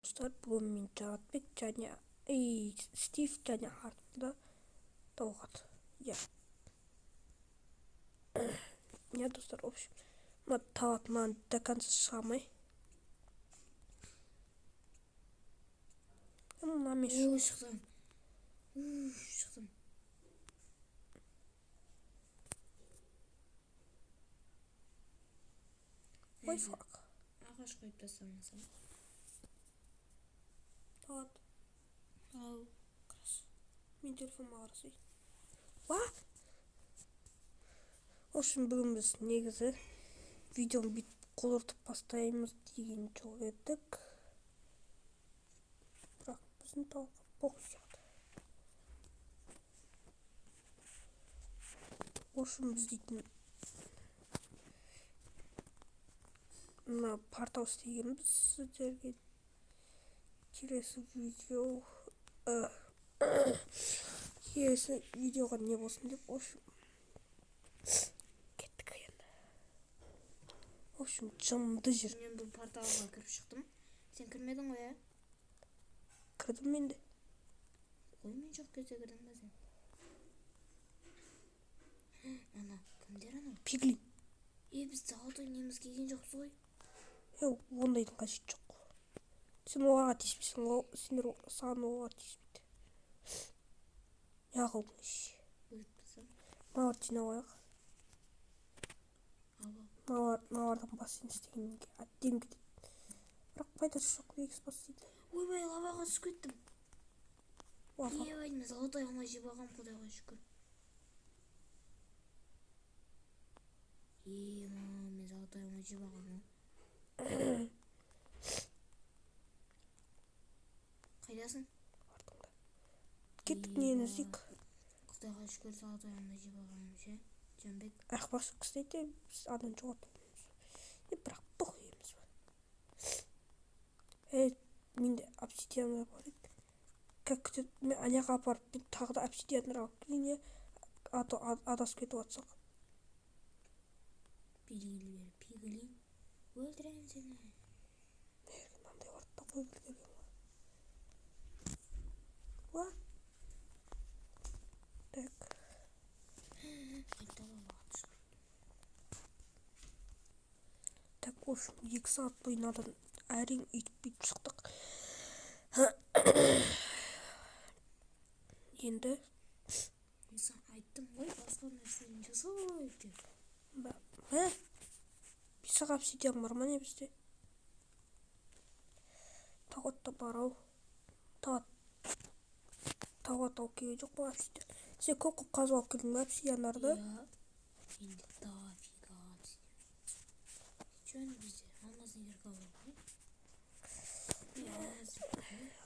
Достар, бүгін мен Жанатбек және Стив және артында Талғат. Иә. Иә, достар, в общем, мына Талғат маған до конца шыға алмай. Мына мен О, шықтым. Шықтым. Ой, fuck. Ағаш қойып тастамасам. Талғат. Ау. Қарас. Мен телефоныма қарасай. Уа! В общем, бүгін біз негізі видеоны бүйтіп қудыртып бастаймыз деген жоқ едік. Бірақ біздің Талғатқа похуй сияқты. В общем, біз дейтін мына портал істегенбіз сіздерге. Келесі видео, келесі видеоға не болсын деп, в общем, кеттік енді. В общем, жынды жер. Мен бұл порталға кіріп шықтым. Сен кірмедің ғой, ә? Кірдім мен де. Қой, мен жоқ кезде кірдің ба сен? Ана, кімдер анау? Пиглин. Е, біз золотой неміз келген жоқпыз ғой. Е, ондайдың қажеті жоқ. Сен оларға тиіспейсің, сендер саған олар тиіспейді. Не қылдың еш? Өліп тұрсам. Мыналарды жинап алайық. Ал. Мыналардан бассейн істегенге әбден кетеді. Бірақ пайдасы жоқ, егіз бассейн. Ойбай, лаваға түсіп кеттім. Лава. Ебай, мен золотой алма жеп алғанмын, құдайға шүкір. Е, мама, мен золотой алма жеп алғанмын. Қайдасың? Артыңда. Кеттік, нені іздейік? Құдайға шүкір, золотой алма жеп алғаным ше, Жанбек. Ақбас кстати, біз ананы жоғалтып. Е, бірақ похуй емес па? Е, менде обсидиандар бар еді. Как күтіп, мен ана жаққа апарып, мен тағы да обсидиандар алып келейін, е? А то адасып кетіп жатсақ. Белгілі бер, пиглин. Өлтіремін сені. Мынандай ортта қойып үлгерген ғой. Уа. Так. Так, в общем, 2 сағат бойы мынадан әрең үйтіп бүйтіп шықтық. Енді Мен саған айттым ғой, басқа нәрсені жасай деп. Ба, ә? 5 обсидиан бар ма не бізде? Талғат та бар ау. Талғат алып келген жоқ па обсидиан? Сен көп қылып қазып алып келдің бе обсидиандарды? Иә. Енді дофига обсидиан. Че енді бізде? Алмазный кирка бар ғой.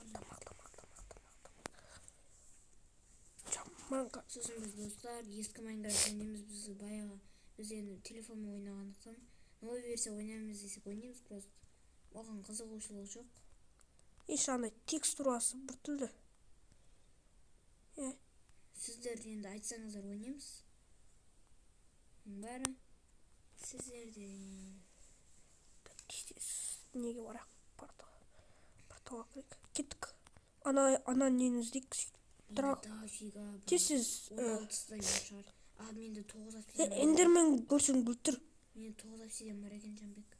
Тамақ, тамақ, тамақ, тамақ, тамақ. Жаман Сосын біз, достар, ескі Майнкрафт ойнаймыз. Біз баяғы, біз енді телефонмен ойнағандықтан новый версия ойнаймыз десек ойнаймыз, просто оған қызығушылық жоқ. Еш андай текстурасы біртүрлі. Е. Сіздер енді айтсаңыздар ойнаймыз. Оның бәрі сіздерден. Тез неге барайық? Порталға кірейік. Кеттік. Ана нені іздейік, сөйтіп. Менде дофига бір Тез-тез, он алтысыдай бар шығар. А, менде 9 обсидиан бар. Эндермен көрсең өлтір. Менде 9 обсидиан бар екен, Жанбек.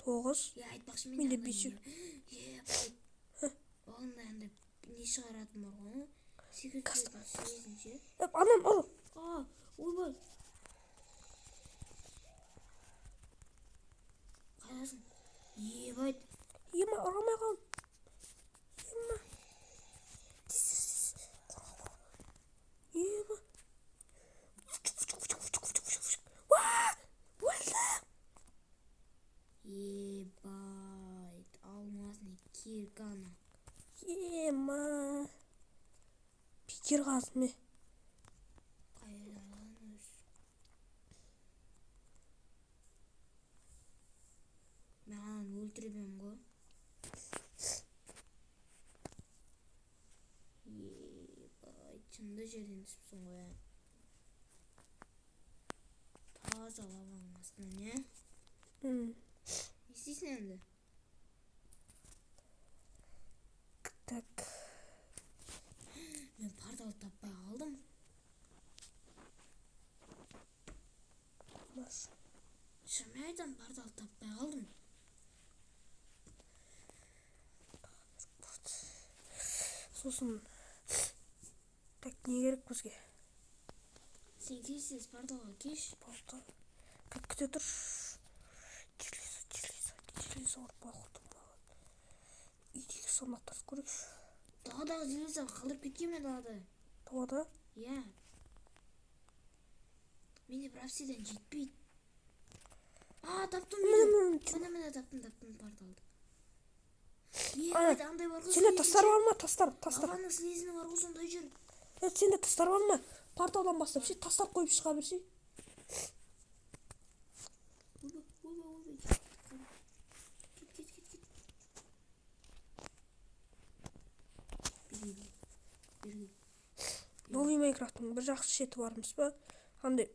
9. Е, айтпақшы, Менде менде бесеу. андай не? Е, бай. Ондай андай не шығаратын бар ғой, сегіз Кастом. жүз сегізінші. Е, анан ұр. А, ойбай. Қайдасың? Ебай. Ема, ұра алмай қалдым. Ема. Тез, тез, тез. Қорға, қорға. Ема. Уа! Өлдім. Ебай. Алмазный кирканы. Ема. Бекер қаздым, е. Қайда алған өзі? Мен ананы өлтіріп едім ғой. Ебай, жынды жерден түсіпсің ғой, ә. Таза лаваның астынан, е? Не істейсің енді? Так. Мен портал таппай қалдым. Шынымен айтамын, портал таппай қалдым. Сосын так, не керек бізге? Сен келсеңіз порталға кеш. Портал. Так, күте тұр. Железо, железо, железо балқытып маған. Үйдегі сандықтарды көрейікші. Даладағы железо қалдырып кеткен мен далада. Далада? Иә. Менде бір обсидиан жетпейді. А, таптым Міне, мен. міне, Міне, міне, таптым, таптым порталды. Ана, Андай бар ғой. Сенде тастар бар ма? Тастар, тастар. Лаваның слизні бар ғой, сондай жүр. Сенде тастар бар ма? Порталдан бастап ше, тастар қойып шыға берсей. Ойбай, ойбай, ойбай. Кет, кет, кет, кет. Бері кел, бері кел. Новый Майнкрафттың бір жақсы шеті бар емес па? Андай,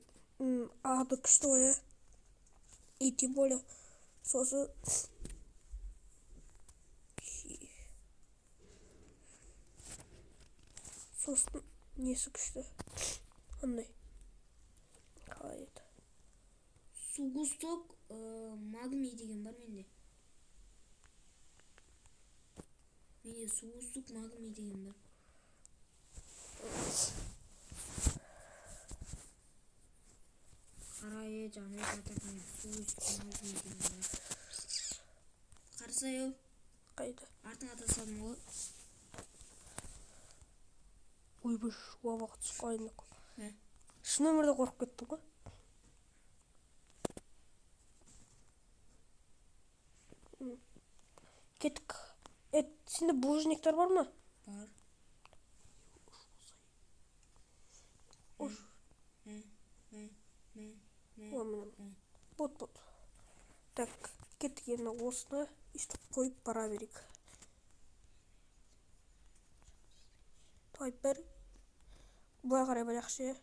ады күшті ғой, ә? И тем более, сосын сосын несі күшті? Андай. Қалай еді? Сугусток, магми деген бар менде. Менде сугусток магми деген бар. Қарай, жанай, атак, мен сугусток магми деген бар. Қарасай, ау. Қайда? Артыңа тастадым ғой. Ойбай, лаваға түсіп қалайын деп. Ә? Шын өмірде қорқып кеттім ғой. Кеттік. Сенде булыжниктар бар ма? Бар. Ош. Мә, мә, мә, мә, О, міне. мә. Бот, бот. Так, кеттік енді осыны өйстіп қойып бара берейік. Давай бір. Былай қарай барайықшы, е.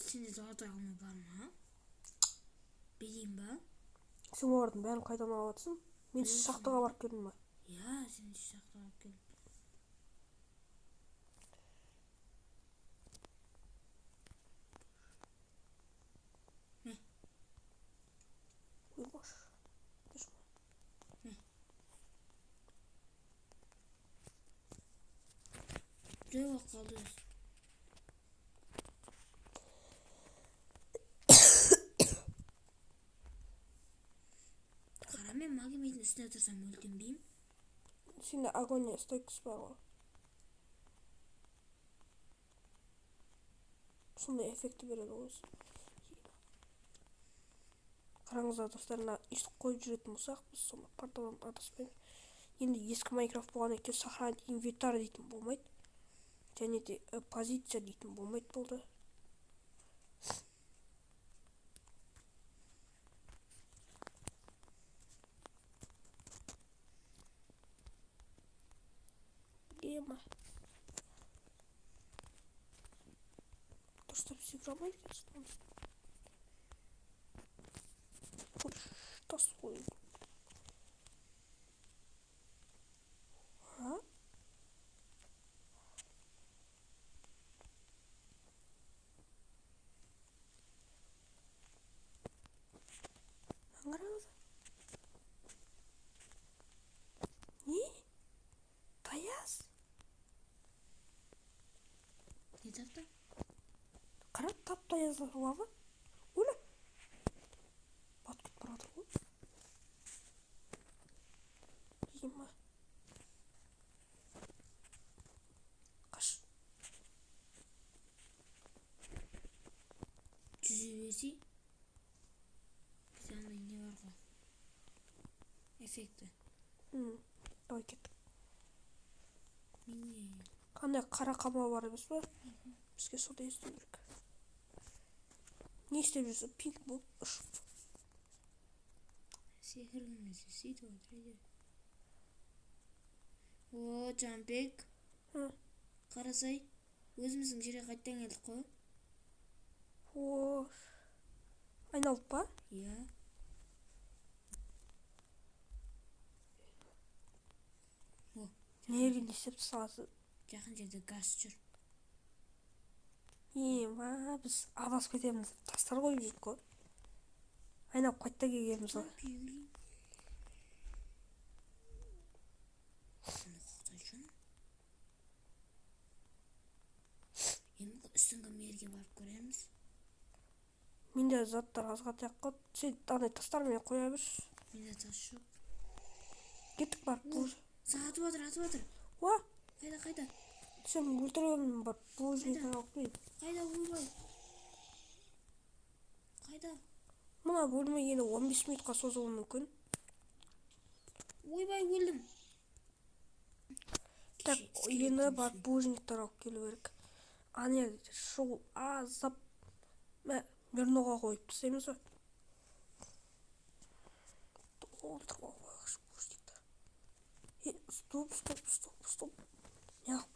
Сенде золотой алма бар ма? Берейін ба? Сен олардың бәрін қайдан алып жатсың? Мен Білмеймін. шахтаға барып келдім ба? Иә, сен шахтаға барып келдің. Мә. Ой, бош. Мә. Біреу қалды. Қара, мен магмидің үстіне тұрсам өлтенбеймін. Сенде агония стойкасы бар ғой. Сондай эффекті береді ғой өзі. Қараңыздар, достар, мына өйстіп қойып жүретін болсақ, біз сонда порталдан адаспаймыз. Енді ескі Майнкрафт болғаннан кейін сохранить инвентарь дейтін болмайды. Және де позиция дейтін болмайды болды. Ема. Дұрыстап істеп жүре алмайды екенсің оны. Тас қою. А? Аңғараңыз. Не? Таяз? Не тапты? Қара, тап таяз лава. Өлі. Батып кетіп бара жатыр ғой. Ема. Қаш. Жүзе берсей. Бізде андай не бар ғой? Эффекті. Давай кеттік. Міне. Қандай қара қамал бар емес па? Бізге сондай іздеу керек. Не істеп жүрсің? Пинг болып ұшып. Секірген кезде сөйтіп отыр. О, Жанбек. Қарасай, өзіміздің жерге қайттан келдік қой. О, айналып па? Иә. О, Неге не істеп тастағансың? Жақын жерде газ жүр. Ема, біз адасып кетеміз. Тастар қойып жүрдік қой. Айналып қайта келгенбіз ғой. Енді үстіңгі мерге барып көреміз. Менде заттар азға тияқ қой. Сен андай тастармен қоя берші. Менде тас жоқ. Кеттік барып бұл. Саған атып жатыр, атып жатыр. Уа! Қайда, қайда? Сен өлтіремін барып, булыжник алып келейін. Қайда, ойбай? Қайда? Мына бөлме енді 15 минутқа созылуы мүмкін. Ойбай, өлдім. Так, енді барып булыжниктар алып келу керек. Ана жерде шығу азап. Мә, верноға қойып тастаймыз ба? Толтырып алып қояйықшы булыжниктар. Стоп, стоп, стоп, стоп. Неғып?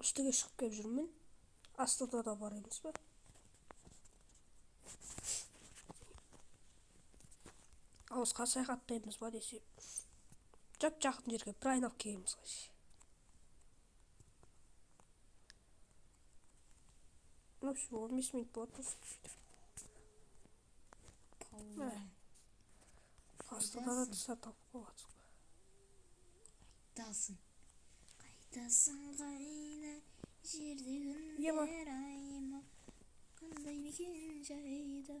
Үстіге шығып келіп жүрмін. Астыда да бар емес пе? Алысқа саяхаттаймыз ба десе, жап-жақын жерге бір айналып келеміз ғой. Ну все, 15 минут болады. Астыда да тастар тауып қойғансың. Қайтасың. Қайтасың қайда жерде күндер айма, қандай мекен жайда.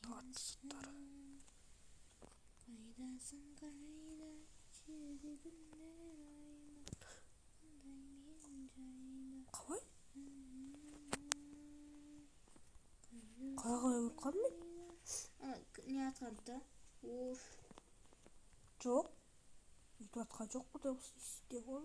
Қайдасың қайда жерде күндер айма, қандай мекен жайда. Қалай? Қалай өліп қалдым мен? Не атқарды да? Оф. Жоқ. Өйтіп атқан жоқ бұл деп істеп ғой.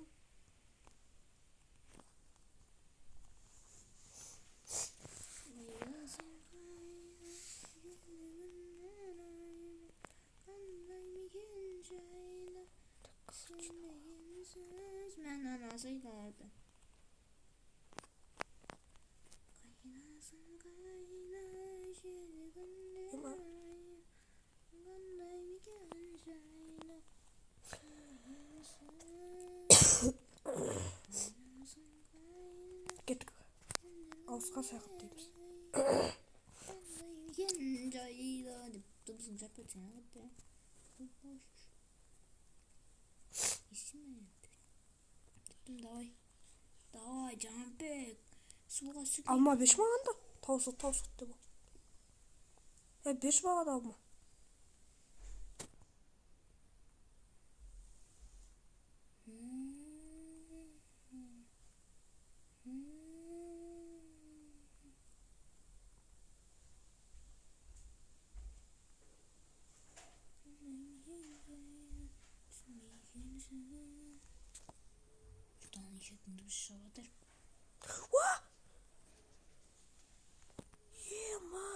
Кеттік. Алысқа саяхаттаймыз. Давай. Давай, Жанбек. Суға сүр. Алма берші маған да. Таусыл, таусыл деп. Берші маған алма. Уа! Ема!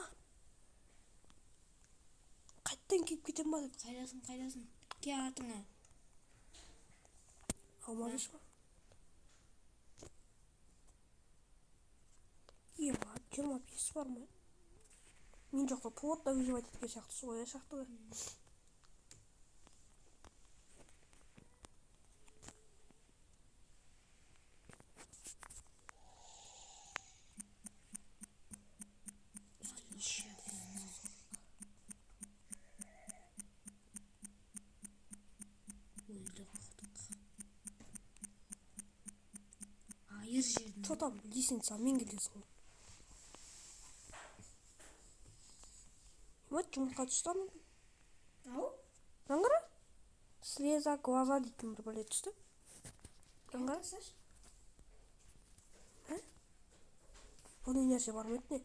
Қайттан келіп кетем ба деп. Қайдасың, қайдасың? Кел артыңа. Алма берші ма? Ема, 25 бар ма? Мен жоқта плотно выживать еткен сияқты солай сияқты. Что там, лестницамен келесің ғой. Вот жұмыртқа түсті ана. Ау? Мынаны қара. Слеза глаза дейтін бір бәле түсті. Мынаны қара. Бұндай нәрсе бар ма еді не?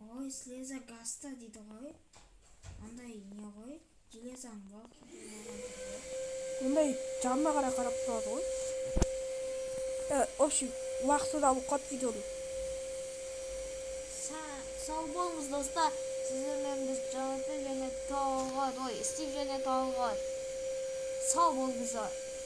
Ой, слеза гаста дейді ғой. Андай не ғой? Железаң бар. Ондай жанына қарай қарап тұрады ғой. В общем, уақыты да болып қалды видеоның. Сау болыңыз, достар! Сіздермен біз, Джонатан және Талғат, ой, Стив және Талғат. Сау болыңыздар!